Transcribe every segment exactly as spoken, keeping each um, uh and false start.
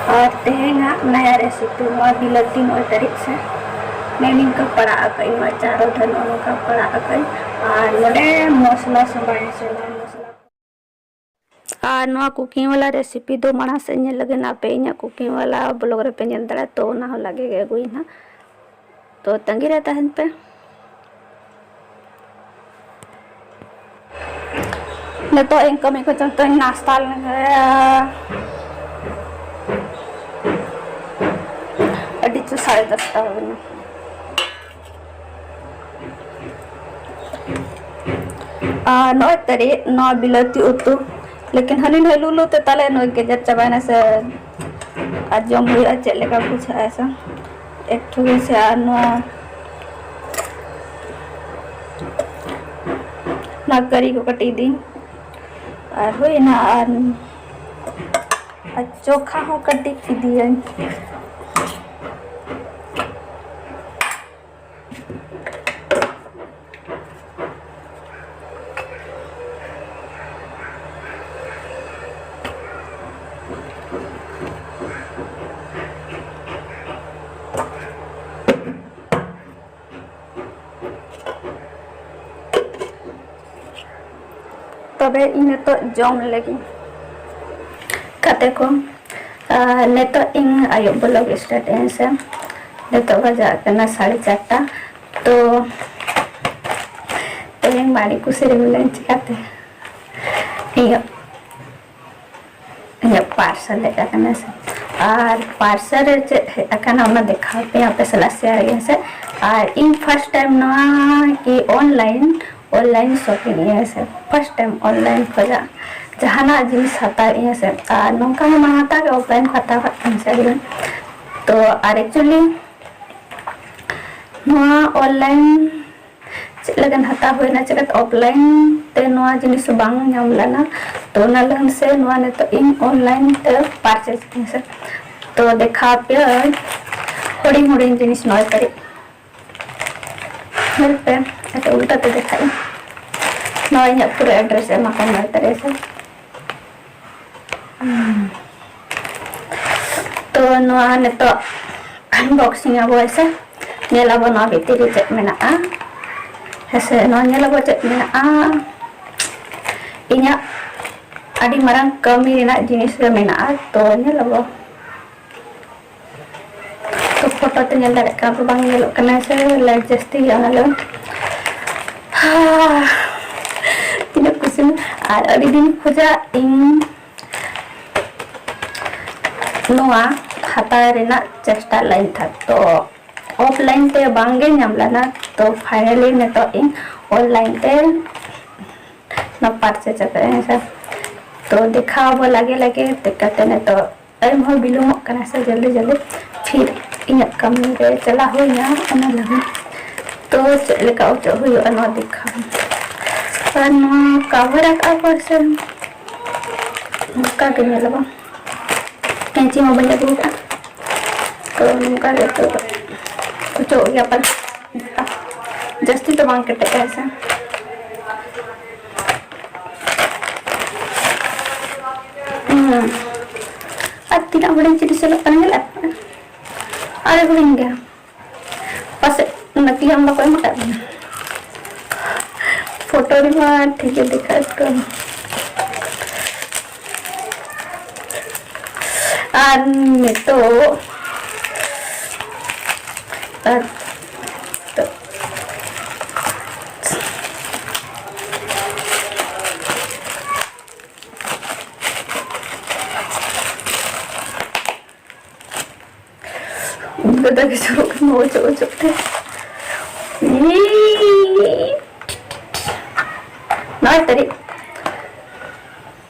ᱟᱨ ᱛᱮᱦᱮᱧᱟᱜ ᱱᱟᱭᱟ ᱨᱮᱥᱤᱯᱤ, ᱱᱚᱣᱟ ᱵᱤᱞᱟᱹᱛᱤ ᱱᱚᱜᱼᱚᱭ ᱛᱟᱹᱨᱤᱡ ᱥᱮ ᱱᱮᱜᱼᱮ ᱱᱤᱝᱠᱟᱹ ᱯᱟᱲᱟᱜ ᱟᱠᱟᱫᱟᱹᱧ, ᱱᱚᱣᱟ ᱪᱟᱨᱚ ᱫᱷᱟᱨ ᱱᱚᱜᱼᱚ ᱱᱚᱝᱠᱟ ᱯᱟᱲᱟᱜ ᱟᱠᱟᱫᱟᱹᱧ᱾ ᱟᱨ ᱱᱚᱰᱮ ᱢᱚᱥᱞᱟ ᱥᱟᱢᱵᱟᱭ ᱥᱮ ᱢᱚᱥᱞᱟ᱾ ᱟᱨ ᱱᱚᱣᱟ ᱠᱩᱠᱤᱝ ᱣᱟᱞᱟ ᱨᱮᱥᱤᱯᱤ ᱫᱚ ᱢᱟᱲᱟᱝ ᱥᱮᱫ ᱧᱮᱞ ᱞᱟᱹᱜᱤᱫ ᱟᱯᱮ ᱤᱧᱟᱹᱜ ᱠᱩᱠᱤᱝ ᱣᱟᱞᱟ ᱵᱞᱚᱜ ᱨᱮᱯᱮ ᱧᱮᱞ ᱫᱟᱲᱮᱭᱟᱜᱼᱟ, ᱛᱚ ᱚᱱᱟ ᱦᱚᱸ ᱞᱟᱜᱮ ᱜᱮ ᱟᱹᱜᱩᱭ ᱱᱟᱦᱟᱜ, ᱛᱚ ᱛᱟᱺᱜᱤ ᱨᱮ ᱛᱟᱦᱮᱱ ᱯᱮ᱾ ᱱᱤᱛᱚᱜ ᱤᱧ ᱠᱟᱹᱢᱤ ᱠᱚ ᱪᱚᱝ ᱛᱚᱧ ᱱᱟᱥᱛᱟ ᱞᱮᱱᱜᱮ᱾ ᱟᱹᱰᱤ ᱪᱩ ᱥᱟᱲᱮ ᱫᱚᱥᱴᱟ ᱦᱩᱭᱱᱟ᱾ ᱟᱨ ᱱᱚᱜᱼᱚᱭ ᱛᱟᱹᱨᱤ ᱱᱚᱣᱟ ᱵᱤᱞᱟᱹᱛᱤ ᱩᱛᱩ, ᱞᱮᱠᱤᱱ ᱦᱟᱹᱱᱤ ᱱᱟᱹᱭ ᱞᱩᱞᱩ ᱛᱮ ᱛᱟᱞᱮ ᱱᱩᱭ ᱜᱮᱡᱮᱨ ᱪᱟᱵᱟᱭᱮᱱᱟ ᱥᱮ᱾ ᱟᱨ ᱡᱚᱢ ᱦᱩᱭᱩᱜᱼᱟ ᱪᱮᱫ ᱞᱮᱠᱟ ᱵᱩᱡᱷᱟᱹᱜᱼᱟ ᱥᱮ᱾ ᱮᱠᱴᱩ ᱜᱮ ᱥᱮ ᱟᱨ ᱱᱚᱣᱟ ᱱᱚᱣᱟ ᱠᱟᱹᱨᱤ ᱠᱚ ᱠᱟᱹᱴᱤᱡ ᱫᱤᱱ ᱟᱨ ᱦᱩᱭᱱᱟ᱾ ᱟᱨ, ᱟᱨ ᱪᱳᱠᱷᱟ ᱦᱚᱸ ᱠᱟᱹᱴᱤᱡ ᱤᱫᱤᱭᱟᱹᱧ᱾ ᱛᱚᱵᱮ ᱤᱧ ᱱᱤᱛᱚᱜ ᱡᱚᱢ ᱞᱟᱹᱜᱤᱫ᱾ ᱜᱟᱛᱮ ᱠᱚ, ᱟᱨ ᱱᱤᱛᱚᱜ ᱤᱧ ᱟᱹᱭᱩᱵ ᱵᱞᱚᱜ ᱥᱴᱟᱨᱴ ᱟᱹᱧ ᱥᱮ᱾ ᱱᱤᱛᱚᱜ ᱵᱟᱡᱟᱜ ᱠᱟᱱᱟ ᱥᱟᱲᱮ ᱪᱟᱨᱴᱟ᱾ ᱛᱚ ᱛᱮᱦᱮᱧ ᱢᱟᱹᱲᱤ ᱠᱚ ᱥᱮᱨᱮᱧ ᱞᱮᱱ ᱪᱤᱠᱟᱹᱛᱮ ᱤᱧᱟᱹᱜ ᱤᱧᱟᱹᱜ ᱯᱟᱨᱥᱮᱞ ᱦᱮᱡ ᱟᱠᱟᱱᱟ ᱥᱮ᱾ ᱟᱨ ᱯᱟᱨᱥᱮᱞ ᱨᱮ ᱪᱮᱫ ᱦᱮᱡ ᱟᱠᱟᱱᱟ ᱚᱱᱟ ᱫᱮᱠᱷᱟᱣ ᱯᱮᱭᱟ ᱟᱯᱮ ᱥᱟᱞᱟᱜ ᱥᱮᱭᱟᱨ ᱟᱹᱧ ᱥᱮ᱾ ᱟᱨ ᱤᱧ ᱯᱷᱟᱥᱴ ᱴᱟᱭᱤᱢ ᱱᱚᱣᱟ ᱠᱤ ᱚᱱᱞᱟᱭᱤᱱ, ᱚᱱᱞᱟᱭᱤᱱ ᱥᱚᱯᱤᱝ ᱤᱧ ᱥᱮ, ᱯᱷᱟᱥᱴ ᱴᱟᱭᱤᱢ ᱚᱱᱞᱟᱭᱤᱱ ᱠᱷᱚᱱᱟᱜ ᱡᱟᱦᱟᱱᱟᱜ ᱡᱤᱱᱤᱥ ᱦᱟᱛᱟᱣ ᱤᱧ ᱥᱮ᱾ ᱟᱨ ᱱᱚᱝᱠᱟ ᱢᱟ ᱦᱟᱛᱟᱣ ᱜᱮ, ᱚᱯᱷᱞᱟᱭᱤᱱ ᱠᱚ ᱦᱟᱛᱟᱣ ᱠᱟᱜ ᱤᱧ ᱥᱮ᱾ ᱛᱚ ᱟᱨ ᱮᱠᱪᱩᱭᱮᱞᱤ ᱱᱚᱣᱟ ᱚᱱᱞᱟᱭᱤᱱ ᱪᱮᱫ ᱞᱮᱠᱟᱱ ᱦᱟᱛᱟᱣ ᱦᱩᱭᱱᱟ, ᱪᱮᱫ ᱞᱮᱠᱟ ᱚᱯᱷᱞᱟᱭᱤᱱ ᱛᱮ ᱱᱚᱣᱟ ᱡᱤᱱᱤᱥ ᱵᱟᱝ ᱧᱟᱢ ᱞᱮᱱᱟ, ᱛᱚ ᱚᱱᱟ ᱞᱟᱹᱜᱤᱫ ᱥᱮ ᱱᱚᱣᱟ ᱱᱤᱛᱚᱜ ᱤᱧ ᱚᱱᱞᱟᱭᱤᱱ ᱛᱮ ᱯᱟᱨᱪᱮᱥ ᱠᱤᱫᱟᱹᱧ ᱥᱮ᱾ ᱛᱚ ᱫᱮᱠᱷᱟᱣ ᱯᱮᱭᱟᱹᱧ ᱦᱩᱰᱤᱧ ᱦᱩᱰᱤᱧ ᱡᱤᱱᱤᱥ ᱱᱚᱭ ᱛᱟᱹᱨᱤᱠᱷ᱾ ᱧᱮᱞ ᱯᱮ, ᱮᱴᱟᱜ ᱩᱞᱴᱟᱹ ᱛᱮ ᱫᱮᱠᱷᱟᱜ ᱤᱧ᱾ ᱱᱚᱣᱟ ᱤᱧᱟᱹᱜ ᱯᱩᱨᱟᱹ ᱮᱰᱨᱮᱥ ᱮᱢ ᱟᱠᱟᱱ ᱱᱚᱭ ᱛᱟᱹᱨᱤᱠᱷ ᱥᱮ᱾ ᱱᱚᱣᱟ ᱱᱤᱛᱚᱜ unboxing ᱟᱵᱚ ᱦᱮᱸᱥᱮ, ᱧᱮᱞ ᱟᱵᱚ ᱱᱚᱣᱟ ᱵᱷᱤᱛᱤᱨ ᱨᱮ ᱪᱮᱫ ᱢᱮᱱᱟᱜᱼᱟ᱾ ᱦᱮᱸᱥᱮ, ᱱᱚᱣᱟ ᱧᱮᱞ ᱟᱵᱚ ᱪᱮᱫ ᱢᱮᱱᱟᱜᱼᱟ᱾ ᱤᱧᱟᱹᱜ ᱟᱹᱰᱤ ᱢᱟᱨᱟᱝ ᱠᱟᱹᱢᱤ ᱨᱮᱱᱟᱜ ᱡᱤᱱᱤᱥ ᱨᱮ ᱢᱮᱱᱟᱜᱼᱟ, ᱛᱚ ᱧᱮᱞ ᱟᱵᱚ᱾ ᱛᱚ ᱯᱷᱳᱴᱳ ᱛᱮ ᱧᱮᱞ ᱫᱟᱲᱮᱭᱟᱜ ᱠᱟᱱᱟ ᱯᱮ, ᱵᱟᱝ ᱧᱮᱞᱚᱜ ᱠᱟᱱᱟ ᱥᱮ, ᱞᱟᱭᱤᱴ ᱡᱟᱹᱥᱛᱤ ᱜᱮᱭᱟ ᱚᱱᱟ ᱞᱟᱹᱜᱤᱫ᱾ ᱛᱤᱱᱟᱹᱜ ᱠᱩᱥᱤ᱾ ᱟᱨ ᱟᱹᱰᱤ ᱫᱤᱱ ᱠᱷᱚᱡᱟᱜ ᱤᱧ ᱱᱚᱣᱟ ᱦᱟᱛᱟᱣ ᱨᱮᱱᱟᱜ ᱪᱮᱥᱴᱟ ᱞᱟᱹᱜᱤᱫ ᱛᱟᱦᱮᱸᱫ, ᱛᱚ ᱚᱯᱷᱞᱟᱭᱤᱱ ᱛᱮ ᱵᱟᱝ ᱜᱮ ᱧᱟᱢ ᱞᱮᱱᱟ᱾ ᱛᱚ ᱯᱷᱟᱭᱱᱟᱞᱤ ᱱᱤᱛᱚᱜ ᱤᱧ ᱚᱱᱞᱟᱭᱤᱱ ᱛᱮ ᱱᱚᱣᱟ ᱯᱟᱨᱪᱮᱡᱽ ᱟᱠᱟᱫᱟ ᱦᱮᱸ ᱥᱮ᱾ ᱛᱚ ᱫᱮᱠᱷᱟᱣ ᱟᱵᱚ ᱞᱟᱜᱮ ᱞᱟᱜᱮ ᱪᱮᱠᱟᱛᱮ ᱱᱤᱛᱚᱜ ᱴᱟᱭᱤᱢ ᱦᱚᱸ ᱵᱤᱞᱚᱢᱚᱜ ᱠᱟᱱᱟ ᱥᱮ, ᱡᱚᱞᱫᱤ ᱡᱚᱞᱫᱤ ᱯᱷᱤᱨ ᱤᱧᱟᱹᱜ ᱠᱟᱹᱢᱤ ᱨᱮ ᱪᱟᱞᱟᱣ ᱦᱩᱭᱱᱟ, ᱚᱱᱟ ᱞᱟᱹᱜᱤᱫ᱾ ᱛᱚ ᱪᱮᱫ ᱞᱮᱠᱟ ᱚᱪᱚᱜ ᱦᱩᱭᱩᱜᱼᱟ ᱱᱚᱣᱟ ᱫᱮᱠᱷᱟᱣ᱾ ᱟᱨ ᱱᱚᱣᱟ ᱠᱟᱵᱷᱟᱨ ᱟᱠᱟᱫ ᱠᱚ ᱥᱮ, ᱱᱚᱝᱠᱟ ᱜᱮ ᱧᱮᱞᱚᱜᱼᱟ᱾ ᱠᱮᱸᱪᱤ ᱦᱚᱸ ᱵᱟᱹᱧ ᱟᱹᱜᱩ ᱟᱠᱟᱫᱼᱟ᱾ ᱛᱚ ᱱᱚᱝᱠᱟ ᱜᱮ ᱛᱚ ᱚᱪᱚᱜ ᱜᱮᱭᱟ ᱯᱟᱞᱮ᱾ ᱡᱟᱹᱥᱛᱤ ᱫᱚ ᱵᱟᱝ ᱠᱮᱴᱮᱡᱼᱟ ᱦᱮᱸ ᱥᱮ᱾ ᱦᱩᱸ᱾ ᱟᱨ ᱛᱤᱱᱟᱹᱜ ᱦᱩᱰᱤᱧ ᱪᱤᱞᱤ ᱥᱮᱞᱚᱜ ᱠᱟᱱᱟ ᱧᱮᱞᱮᱫ ᱯᱮ? ᱟᱹᱰᱤ ᱦᱩᱰᱤᱧ ᱜᱮᱭᱟ᱾ ᱯᱟᱥᱮᱡ ᱱᱟᱠᱞᱤ ᱟᱢ ᱵᱟᱠᱚ ᱮᱢ ᱟᱠᱟᱫ ᱵᱚᱱᱟ᱾ ᱯᱷᱳᱴᱳ ᱨᱮᱢᱟ ᱴᱷᱤᱠ ᱜᱮ ᱫᱮᱠᱷᱟᱜ ᱠᱟᱱᱟ᱾ ᱟᱨ ᱱᱤᱛᱚᱜ, ᱟᱨ ᱩᱵ ᱜᱟᱫᱟ ᱜᱮ ᱡᱚᱨᱚᱜ ᱠᱟᱱᱟ ᱚᱪᱚᱜ ᱚᱪᱚᱜ ᱛᱮ᱾ ᱱᱚᱜᱼᱚᱭ ᱛᱟᱹᱨᱤᱡ᱾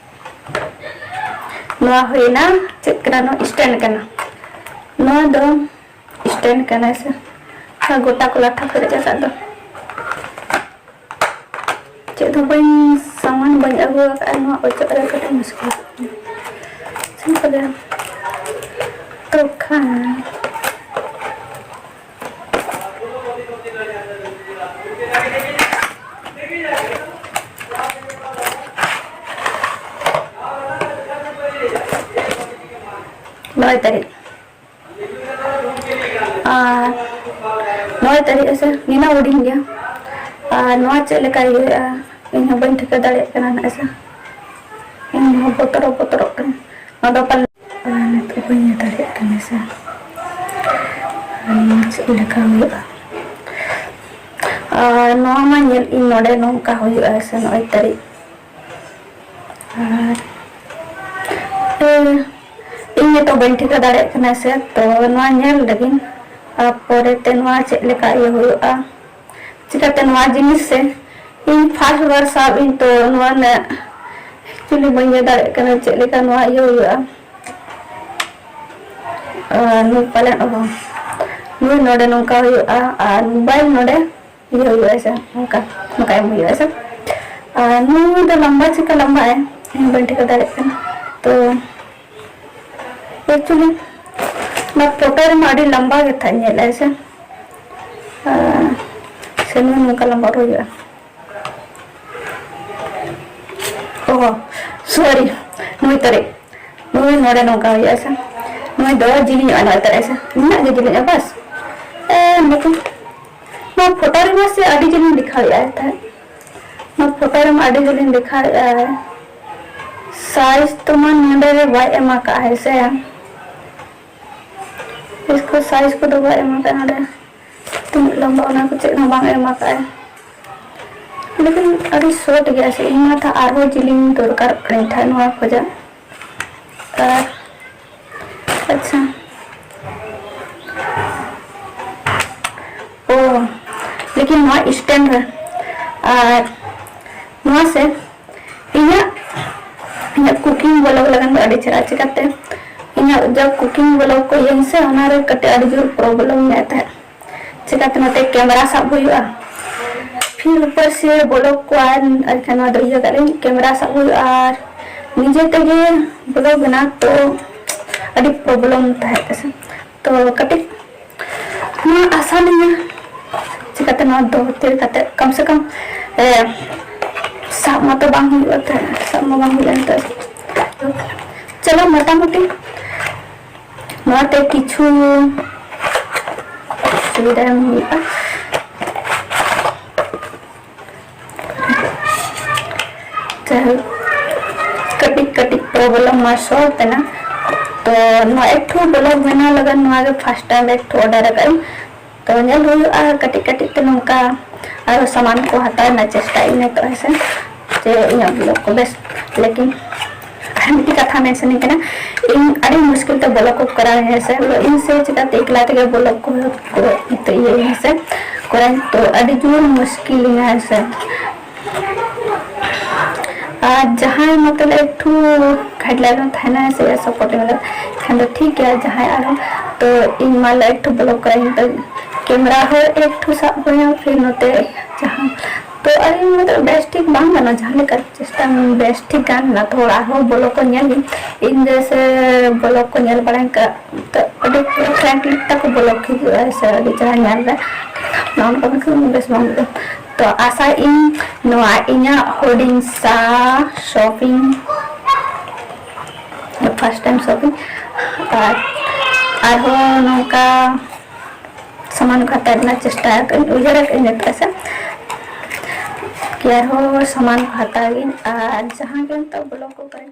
ᱱᱚᱣᱟ ᱦᱩᱭᱱᱟ, ᱪᱮᱫ ᱠᱟᱱᱟ? ᱱᱚᱣᱟ ᱥᱴᱮᱱᱰ ᱠᱟᱱᱟ᱾ ᱱᱚᱣᱟ ᱫᱚ ᱥᱴᱮᱱᱰ ᱠᱟᱱᱟ ᱥᱮ? ᱟᱨ ᱜᱚᱴᱟ ᱠᱚ ᱞᱟᱴᱷᱟ ᱯᱮᱨᱮᱡ ᱟᱠᱟᱫ ᱫᱚ᱾ ᱪᱮᱫ ᱦᱚᱸ ᱵᱟᱹᱧ, ᱥᱟᱢᱟᱱ ᱵᱟᱹᱧ ᱟᱹᱜᱩ ᱟᱠᱟᱫᱼᱟ, ᱱᱚᱣᱟ ᱚᱪᱚᱜ ᱨᱮ ᱠᱟᱹᱴᱤᱡ ᱢᱩᱥᱠᱤᱞ᱾ ᱪᱮᱫ ᱠᱚ ᱞᱟᱹᱭᱟ? ᱛᱚ ᱠᱷᱟᱱ ᱱᱚᱭ ᱛᱟᱹᱨᱤᱠᱷ᱾ ᱟᱨ ᱱᱚᱭ ᱛᱟᱹᱨᱤᱠᱷ ᱦᱮᱸᱥᱮ, ᱱᱤᱱᱟᱹᱜ ᱦᱩᱰᱤᱧ ᱜᱮᱭᱟ᱾ ᱟᱨ ᱱᱚᱣᱟ ᱪᱮᱫ ᱞᱮᱠᱟ ᱤᱭᱟᱹᱜᱼᱟ, ᱤᱧ ᱦᱚᱸ ᱵᱟᱹᱧ ᱴᱷᱤᱠᱟᱹ ᱫᱟᱲᱮᱭᱟᱜ ᱠᱟᱱᱟ ᱱᱟᱜ ᱦᱮᱸᱥᱮ᱾ ᱤᱧ ᱦᱚᱸ ᱵᱚᱛᱚᱨᱚᱜ ᱵᱚᱛᱚᱨᱚᱜ ᱠᱟᱱᱟ᱾ ᱱᱚᱣᱟ ᱫᱚ ᱯᱟᱞᱮ, ᱟᱨ ᱱᱤᱛᱚᱜ ᱵᱟᱹᱧ ᱤᱭᱟᱹ ᱫᱟᱲᱮᱭᱟᱜ ᱠᱟᱱᱟ ᱥᱮ᱾ ᱟᱨ ᱱᱚᱣᱟ ᱪᱮᱫ ᱞᱮᱠᱟ ᱦᱩᱭᱩᱜᱼᱟ? ᱟᱨ ᱱᱚᱣᱟ ᱢᱟ ᱧᱮᱞ ᱤᱧ ᱱᱚᱰᱮ ᱱᱚᱝᱠᱟ ᱦᱩᱭᱩᱜᱼᱟ ᱥᱮ, ᱱᱚᱜᱼᱚᱭ ᱛᱟᱹᱨᱤᱠᱷ᱾ ᱟᱨ, ᱮ, ᱤᱧ ᱱᱤᱛᱚᱜ ᱵᱟᱹᱧ ᱴᱷᱤᱠᱟᱹ ᱫᱟᱲᱮᱭᱟᱜ ᱠᱟᱱᱟ ᱥᱮ, ᱛᱚ ᱱᱚᱣᱟ ᱧᱮᱞ ᱞᱟᱹᱜᱤᱫ᱾ ᱟᱨ ᱯᱚᱨᱮᱛᱮ ᱱᱚᱣᱟ ᱪᱮᱫ ᱞᱮᱠᱟ ᱤᱭᱟᱹ ᱦᱩᱭᱩᱜᱼᱟ, ᱪᱤᱠᱟᱹᱛᱮ ᱱᱚᱣᱟ ᱡᱤᱱᱤᱥ ᱥᱮ ᱤᱧ first ᱵᱟᱨ ᱥᱟᱵ ᱤᱧ, ᱛᱚ ᱱᱚᱣᱟ ᱨᱮᱱᱟᱜ actually ᱵᱟᱹᱧ ᱤᱭᱟᱹ ᱫᱟᱲᱮᱭᱟᱜ ᱠᱟᱱᱟ ᱪᱮᱫ ᱞᱮᱠᱟ ᱱᱚᱣᱟ ᱤᱭᱟᱹ ᱦᱩᱭᱩᱜᱼᱟ᱾ ᱟᱨ ᱱᱩᱭ ᱯᱟᱞᱮᱱ, ᱚ, ᱱᱩᱭ ᱱᱚᱰᱮ ᱱᱚᱝᱠᱟ ᱦᱩᱭᱩᱜᱼᱟ ᱟᱨ mobile ᱱᱚᱰᱮ ᱤᱭᱟᱹ ᱦᱩᱭᱩᱜᱼᱟ ᱥᱮ, ᱱᱚᱝᱠᱟ, ᱱᱚᱝᱠᱟ ᱮᱢ ᱦᱩᱭᱩᱜᱼᱟ ᱥᱮ᱾ ᱟᱨ ᱱᱩᱭ ᱫᱚ ᱞᱟᱢᱵᱟ ᱪᱤᱠᱟ ᱞᱟᱢᱵᱟ ᱟᱭ, ᱤᱧ ᱵᱟᱹᱧ ᱴᱷᱤᱠᱟᱹ ᱫᱟᱲᱮᱭᱟᱜ ᱠᱟᱱᱟ᱾ ᱛᱚ actually ᱚᱱᱟ ᱯᱷᱳᱴᱳ ᱨᱮᱢᱟ ᱟᱹᱰᱤ ᱞᱟᱢᱵᱟ ᱜᱮ ᱛᱟᱦᱮᱸ ᱧᱮᱞ ᱟᱭ ᱥᱮ᱾ ᱟᱨ ᱥᱮ ᱱᱩᱭ ᱱᱚᱝᱠᱟ ᱞᱟᱢᱵᱟ ᱦᱩᱭᱩᱜᱼᱟ᱾ ᱚ, sorry, ᱱᱩᱭ ᱛᱟᱹᱨᱤᱡ᱾ ᱱᱩᱭ ᱱᱚᱰᱮ ᱱᱚᱝᱠᱟ ᱦᱩᱭᱩᱜᱼᱟ ᱥᱮ᱾ ᱱᱩᱭ ᱫᱚ ᱡᱤᱞᱤᱧᱚᱜᱼᱟ, ᱱᱚᱭ ᱛᱟᱹᱨᱤᱡ ᱥᱮ᱾ ᱱᱩᱱᱟᱹᱜ ᱜᱮ ᱡᱤᱞᱤᱧᱚᱜᱼᱟ, ᱵᱟᱥ᱾ ᱮ, ᱱᱩᱠᱩ᱾ ᱱᱚᱣᱟ ᱯᱷᱳᱴᱳ ᱨᱮᱢᱟ ᱥᱮ ᱟᱹᱰᱤ ᱡᱤᱞᱤᱧ ᱫᱮᱠᱷᱟᱣᱮᱫᱼᱟᱭ ᱛᱟᱦᱮᱸᱫ᱾ ᱱᱚᱣᱟ ᱯᱷᱳᱴᱳ ᱨᱮᱢᱟ ᱟᱹᱰᱤ ᱡᱤᱞᱤᱧ ᱫᱮᱠᱷᱟᱣᱮᱫᱼᱟᱭ᱾ Size ᱛᱚ ᱢᱟ ᱱᱚᱰᱮ ᱨᱮ ᱵᱟᱭ ᱮᱢ ᱟᱠᱟᱫᱼᱟ, ᱦᱮᱸ ᱥᱮ᱾ ᱤᱥᱠᱩ size ᱠᱚᱫᱚ ᱵᱟᱭ ᱮᱢ ᱟᱠᱟᱫᱼᱟ ᱱᱚᱰᱮ᱾ ᱛᱤᱱᱟᱹᱜ ᱞᱚᱢᱵᱟ ᱚᱱᱟ ᱠᱚ ᱪᱮᱫ ᱦᱚᱸ ᱵᱟᱝ ᱮᱢ ᱟᱠᱟᱫᱼᱟᱭ᱾ ᱞᱮᱠᱤᱱ ᱟᱹᱰᱤ short ᱜᱮᱭᱟ ᱥᱮ, ᱤᱧ ᱢᱟ ᱛᱷᱟ ᱟᱨᱦᱚᱸ ᱡᱤᱞᱤᱧ ᱫᱚᱨᱠᱟᱨᱚᱜ ᱠᱟᱱᱟᱧ ᱛᱷᱟ ᱱᱚᱣᱟ ᱠᱷᱚᱡᱟᱜ᱾ ᱟᱨ, ᱟᱪᱪᱷᱟ᱾ ᱚ, ᱞᱮᱠᱤᱱ ᱱᱚᱣᱟ stand ᱨᱮ᱾ ᱟᱨ ᱱᱚᱣᱟ ᱥᱮ, ᱤᱧᱟᱹᱜ, ᱤᱧᱟᱹᱜ cooking vlog ᱞᱟᱹᱜᱤᱫ ᱫᱚ ᱟᱹᱰᱤ ᱪᱮᱦᱨᱟ, ᱪᱤᱠᱟᱹᱛᱮ ᱤᱧᱟᱹᱜ ᱡᱟ cooking vlog ᱠᱚ ᱤᱭᱟᱹᱧ ᱥᱮ, ᱚᱱᱟᱨᱮ ᱠᱟᱹᱴᱤᱡ ᱟᱹᱰᱤ ᱡᱳᱨ problem ᱧᱚᱜ ᱛᱟᱦᱮᱸᱫ᱾ ᱪᱤᱠᱟᱹᱛᱮ ᱱᱚᱛᱮ camera ᱥᱟᱵ ᱦᱩᱭᱩᱜᱼᱟ, ᱯᱷᱤᱨ ᱩᱯᱚᱨ ᱥᱮ vlog ᱠᱚ ᱟᱨ, ᱟᱨ ᱱᱚᱣᱟ ᱫᱚ ᱤᱭᱟᱹ ᱠᱟᱜ ᱞᱤᱧ, camera ᱥᱟᱵ ᱦᱩᱭᱩᱜᱼᱟ ᱟᱨ ᱱᱤᱡᱮ ᱛᱮᱜᱮ vlog ᱵᱮᱱᱟᱣ ᱛᱚ ᱟᱹᱰᱤ problem ᱛᱟᱦᱮᱸ ᱠᱟᱱᱟ᱾ ᱛᱚ ᱠᱟᱹᱴᱤᱡ ᱱᱚᱣᱟ ᱟᱥᱟᱱᱤᱧᱟ, ᱪᱤᱠᱟᱹᱛᱮ ᱱᱚᱣᱟ ᱫᱚ ᱛᱤᱨ ᱠᱟᱛᱮ ᱠᱚᱢ ᱥᱮ ᱠᱚᱢ, ᱮ, ᱥᱟᱵ ᱢᱟᱛᱚ ᱵᱟᱝ ᱦᱩᱭᱩᱜᱼᱟ, ᱛᱚ ᱥᱟᱵ ᱢᱟ ᱵᱟᱝ ᱦᱩᱭᱩᱜᱼᱟ ᱱᱤᱛᱚᱜ᱾ ᱪᱚᱞᱚ, ᱢᱚᱴᱟᱢᱩᱴᱤ ᱱᱚᱣᱟᱛᱮ ᱠᱤᱪᱷᱩ ᱥᱩᱵᱤᱫᱷᱟ ᱮᱢ ᱦᱩᱭᱩᱜᱼᱟ᱾ ᱡᱟᱭᱦᱳᱠ, ᱠᱟᱹᱴᱤᱡ ᱠᱟᱹᱴᱤᱡ problem ᱢᱟ solve ᱮᱱᱟ᱾ ᱛᱚ ᱱᱚᱣᱟ ᱮᱠᱴᱩ vlog ᱵᱮᱱᱟᱣ ᱞᱟᱹᱜᱤᱫ ᱱᱚᱣᱟ ᱜᱮ first time ᱮᱠᱴᱩ order ᱟᱠᱟᱫ ᱟᱹᱧ᱾ ᱛᱚ ᱧᱮᱞ ᱦᱩᱭᱩᱜᱼᱟ ᱠᱟᱹᱴᱤᱡ ᱠᱟᱹᱴᱤᱡ ᱛᱮ ᱱᱚᱝᱠᱟ ᱟᱨᱚ ᱥᱟᱢᱟᱱ ᱠᱚ ᱦᱟᱛᱟᱣ ᱨᱮᱱᱟᱜ ᱪᱮᱥᱴᱟᱭ ᱟᱹᱧ ᱱᱤᱛᱚᱜ, ᱦᱮᱸ ᱥᱮ, ᱡᱮ ᱤᱧᱟᱹᱜ vlog ᱠᱚ ᱵᱮᱥ᱾ ᱞᱮᱠᱤᱱ ᱟᱨ ᱢᱤᱫᱴᱤᱡ ᱠᱟᱛᱷᱟ ᱢᱮᱱ ᱥᱟᱱᱟᱧ ᱠᱟᱱᱟ, ᱤᱧ ᱟᱹᱰᱤ ᱢᱩᱥᱠᱤᱞ ᱛᱮ vlog ᱠᱚ ᱠᱚᱨᱟᱣ ᱟᱹᱧ, ᱦᱮᱸ ᱥᱮ, ᱤᱧ ᱥᱮ ᱪᱤᱠᱟᱹᱛᱮ ᱮᱠᱞᱟ ᱛᱮᱜᱮ vlog ᱠᱚ ᱠᱚ ᱤᱭᱟᱹ ᱦᱮᱸ ᱥᱮ, ᱠᱚᱨᱟᱣ ᱟᱹᱧ᱾ ᱛᱚ ᱟᱹᱰᱤ ᱡᱳᱨ ᱢᱩᱥᱠᱤᱞ ᱤᱧᱟ, ᱦᱮᱸ ᱥᱮ᱾ ᱟᱨ ᱡᱟᱦᱟᱸᱭ ᱢᱚᱛᱞᱚᱵ ᱮᱠᱴᱩ guideline ᱨᱮ ᱛᱟᱦᱮᱱᱟ, ᱦᱮᱸ ᱥᱮ, support ᱮ ᱢᱮᱱᱟ, ᱮᱱᱠᱷᱟᱱ ᱫᱚ ᱴᱷᱤᱠ ᱜᱮᱭᱟ᱾ ᱡᱟᱦᱟᱸᱭ ᱟᱨᱚ, ᱛᱚ ᱤᱧ ᱢᱟ ᱮᱠᱴᱩ vlog ᱠᱚᱨᱟᱣ ᱤᱧ, ᱛᱚ camera ᱦᱚᱸ ᱮᱠᱴᱩ ᱥᱟᱵ ᱦᱩᱭᱟ, ᱯᱷᱤᱨ ᱱᱚᱛᱮ ᱡᱟᱦᱟᱸ, ᱛᱚ ᱟᱹᱞᱤᱧ ᱢᱚᱛᱞᱚᱵ ᱵᱮᱥ ᱴᱷᱤᱠ ᱵᱟᱝ ᱜᱟᱱᱚᱜᱼᱟ, ᱡᱟᱦᱟᱸ ᱞᱮᱠᱟ ᱪᱮᱥᱴᱟ ᱵᱮᱥ ᱴᱷᱤᱠ ᱜᱟᱱ ᱮᱱᱟ, ᱛᱚ ᱚᱲᱟᱜ ᱦᱚᱲ vlog ᱠᱚ ᱧᱮᱞ ᱜᱮ, ᱤᱧ ᱡᱮᱭᱥᱮ vlog ᱠᱚ ᱧᱮᱞ ᱵᱟᱲᱟᱧ ᱠᱟᱜ, ᱛᱚ ᱟᱹᱰᱤ ᱯᱩᱨᱟᱹ frank look ᱛᱟᱠᱚ vlog ᱦᱤᱡᱩᱜᱼᱟ, ᱦᱮᱸ ᱥᱮ, ᱟᱹᱰᱤ ᱪᱮᱦᱨᱟ ᱧᱮᱞ ᱨᱮ, ᱱᱚᱜᱼᱚ ᱱᱚᱝᱠᱟ ᱵᱮᱥ ᱵᱟᱝ ᱵᱩᱡᱷᱟᱹᱜᱼᱟ᱾ ᱛᱚ ᱟᱥᱟᱭ ᱤᱧ ᱱᱚᱣᱟ ᱤᱧᱟᱹᱜ ᱦᱩᱰᱤᱧ ᱥᱟ shopping, first time shopping, ᱟᱨ ᱟᱨᱦᱚᱸ ᱱᱚᱝᱠᱟ ᱥᱟᱢᱟᱱ ᱠᱚ ᱦᱟᱛᱟᱣ ᱨᱮᱱᱟᱜ ᱪᱮᱥᱴᱟ ᱟᱠᱟᱫᱟᱹᱧ, ᱩᱭᱦᱟᱹᱨ ᱟᱠᱟᱫᱟᱹᱧ ᱱᱤᱛᱚᱜ ᱥᱮ ᱠᱤ ᱟᱨᱦᱚᱸ ᱥᱟᱢᱟᱱ ᱠᱚ ᱦᱟᱛᱟᱣ ᱜᱤᱧ, ᱟᱨ ᱡᱟᱦᱟᱸ ᱜᱮ ᱱᱤᱛᱚᱜ vlog ᱠᱚ ᱠᱚᱨᱮ